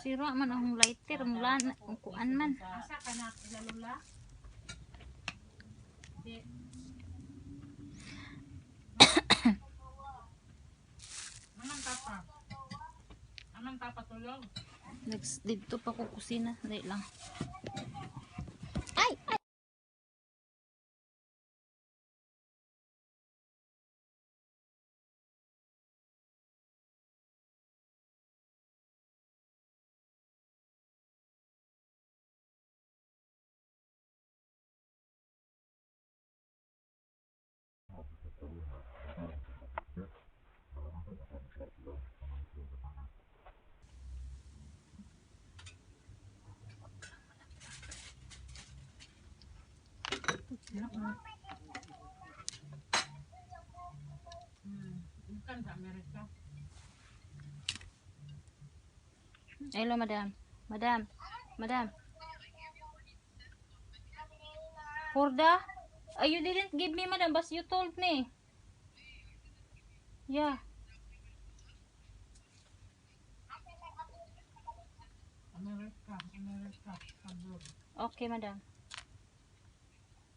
Sira man akong lighter, mula na, kuan man. Asa ka na ila lula? Di. Anong tapa? Anong tapa tulog? Next, dito pa ko kusina. Dali lang. Ay! Ay! Bukan sa Amerika. Hello, madam. Madam. Madam. Porda? Ay, you didn't give me, madam, but you told me. Yeah. Amerika, Amerika, abroad. Okay, madam.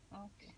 Okay.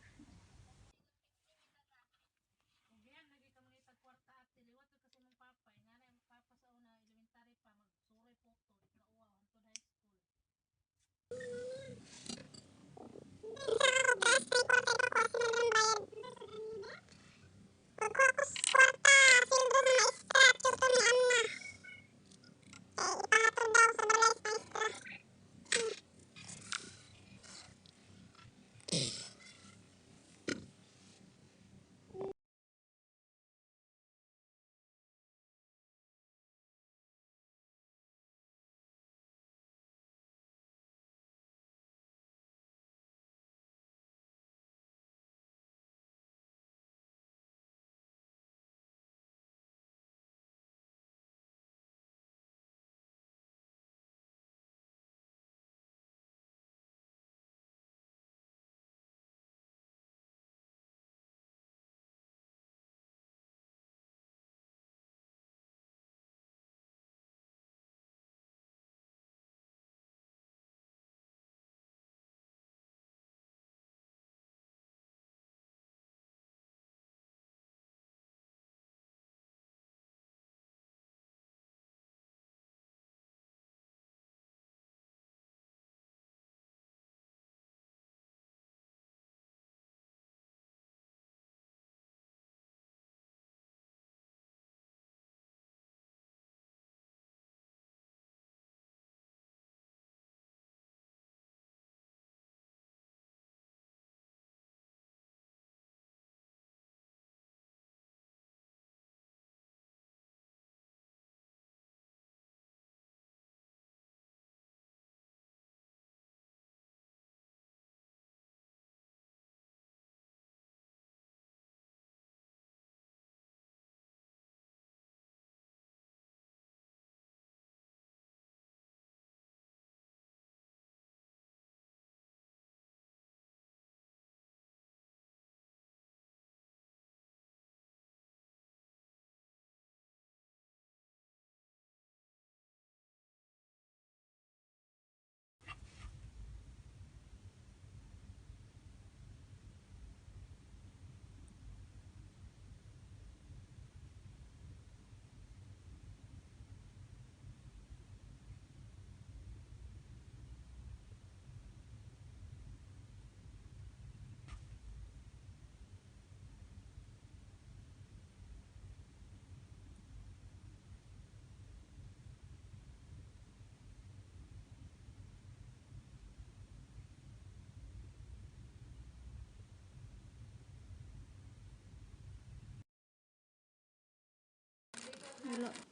Wala.